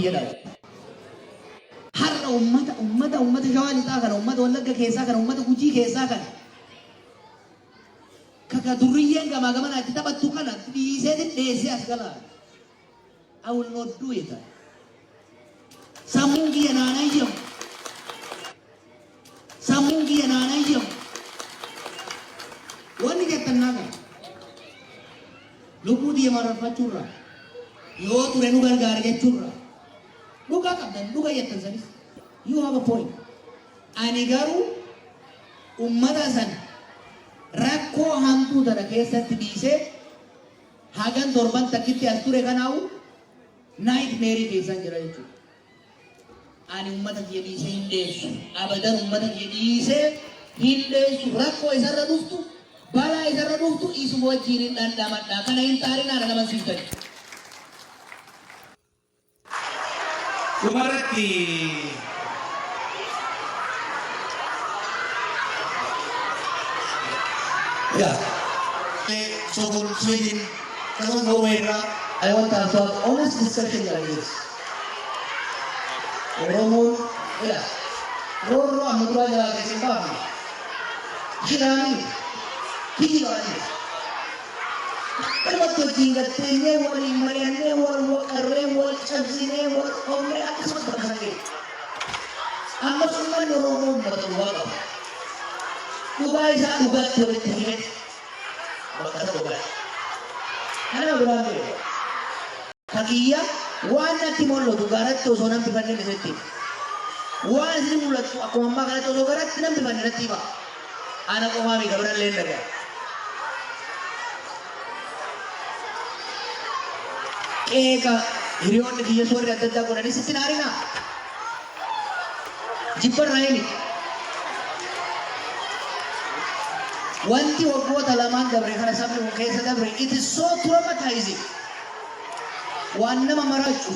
kiyya dhabu. Har'a ummata ummata ummata Shawaa Lixaa kana, ummata Wallagga keessaa kana, ummata Gujii keessaa kana, kaka durriyyeen gamaa gamanaa itti taphattu kana dhiiseetin dheessee as galaa. I will not do it. Sammuun kiyya naan hayyamu. Sammuun kiyya naan hayyamu. Wanni jettan naa qaba. Lubbuu tiyya mararfachuurraa, yoo ture nu gargaara jechuurraa, dhugaa qabdan, dhuga jettan sanis. You have a point. Ani garuu ummata sana rakkoo hamtuu tana keessatti dhiisee, hagan torban takkitti as ture kanaawu nightmare keessan jira jechuudha. Ani ummata kiyya dhiisee hin dheessu. Abadan ummata kiyya dhiisee hin dheessu. Rakkoo isarra dhuftu, balaa isarra dhuftu isuma wajjin hin dhandhamadha. Kana hin xaarinaa, na amansiiftani. Dhumarratti Yeah. Stockholm, Sweden, akkasumas Norway irraa. I want us to have honest discussion like this. Oromoon ila roorroo amma duraa jalaa keessa hin baafne. Shiraanii kijibaanii. Akkanumatti wajjin gatteenyee, waliin mari'annee, wal waqarree, wal cabsinee, wal dhoofnee, akkasumas bakka sana geenye. Ammas uummanni Oromoo uummata dhugaa qaba. Dhugaa isaa dhugaatti walitti himee bakka tokko gala. Kana biraan beeku. Kakiyya waan natti mul'atu garatti osoo nan bifanne isinitti hima. Waan isin mul'atu akkuma ammaa kanatti osoo garatti nan bifanne natti hima. Ana qofaa miti, birallee hin dhaga'a. Qeeqa hiriyoonni kiyya warri adda addaa godhanis itti naarinaa. Jibbarraa himi. Wanti waggoota lamaan dabre kana sabni kun keessa dabre, it is so traumatizing. Waan nama maraachu.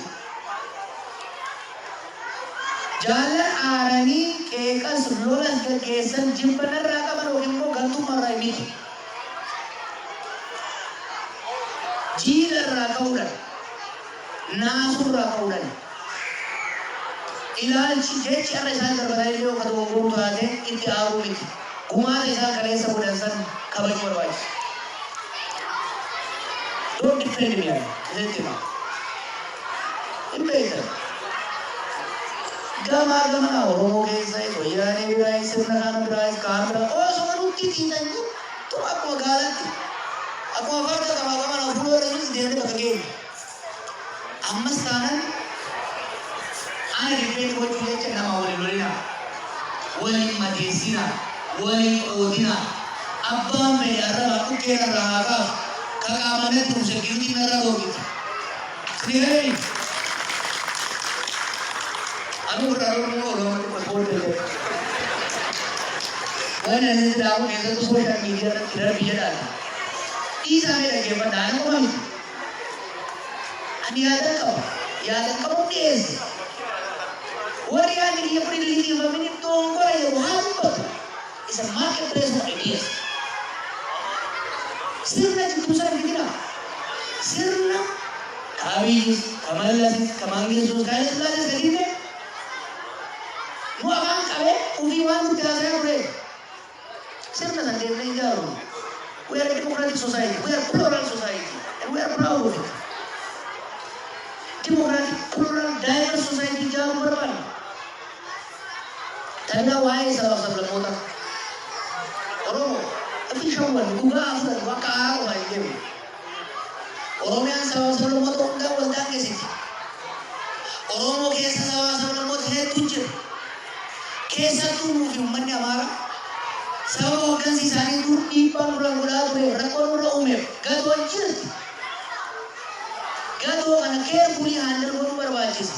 Jaallan aaranii qeeqas lolas gaggeessan jibba narraa qaban yookiin immoo gantummaarraa miti. Jiila irraa ka'uudhaan, naasurraa ka'uudhaan, ilaalchi jechi har'a isaan darbatan illee yoo ka dogongoruu taate itti aaruu miti. Gumaata isaan kaleessa godhan san kabajuu barbaachisa. Don't defend me, isinitti hima. Hin beektan. Gamaa gamanaa Oromoo keessa wayyaanee biraayis, sirna kana biraayis, kaan biraa osoo nutti xiixan jirtu, akkuma gaalaatti, akkuma farda gamaa gamanaa fuula irra deemnee bakka geenye. Ammas taanan ana defend gochuu jecha nama waliin lolinaa, waliin madeessinaa, waliin qoodinaa. Abbaan fedhe arrabaa dhukkee narraa haa kaasu. Ka qaamanatti dhufu security narra dhoogiti. Sinii Anu irraa roorri oolu amma xiqqoo ispoortii hojjetu. Waan ani dhaabu keessattuu social media irratti darbi jedhaati. Dhiisaa mee dhaggeeffadhaa, ana qofa miti. Ani yaada qaba. Yaada qabuun dhiyeesse. Warri yaadni kiyya kun hin liqimfamin dogongora jedhu haa dubbatu. It's a marketplace for ideas. Sirna jidduu sana fidina. Sirna ka Abiyyis, ka Mallasis, ka Mangistuus, ka Haile Sillaasees ka dinne nu afaan qabee ufii waan nutti haasayaa ture. Sirna san deemnee hin jaaru. We are a democratic society. We are plural society. And we are proud of it. Democratic, plural, diverse society ijaaruu barbaanna. Tana waa'ee sabaaf sablammoota. Oromoo fi shawwan dhugaa afran bakka aaraa qofaa hin deemu. Oromiyaan sabaaf sablammoota hundaa wal daangesiti. Oromoo keessa sabaaf sablammoota hedduu jira. Keessattuu nuu fi uummanni Amaaraa sababa hooggansi isaanii dur dhiibbaa nurra godhaa tureef, rakkoo nurra uumeef gadoon jirti. Gadoo kana carefully handle godhuu barbaachisa.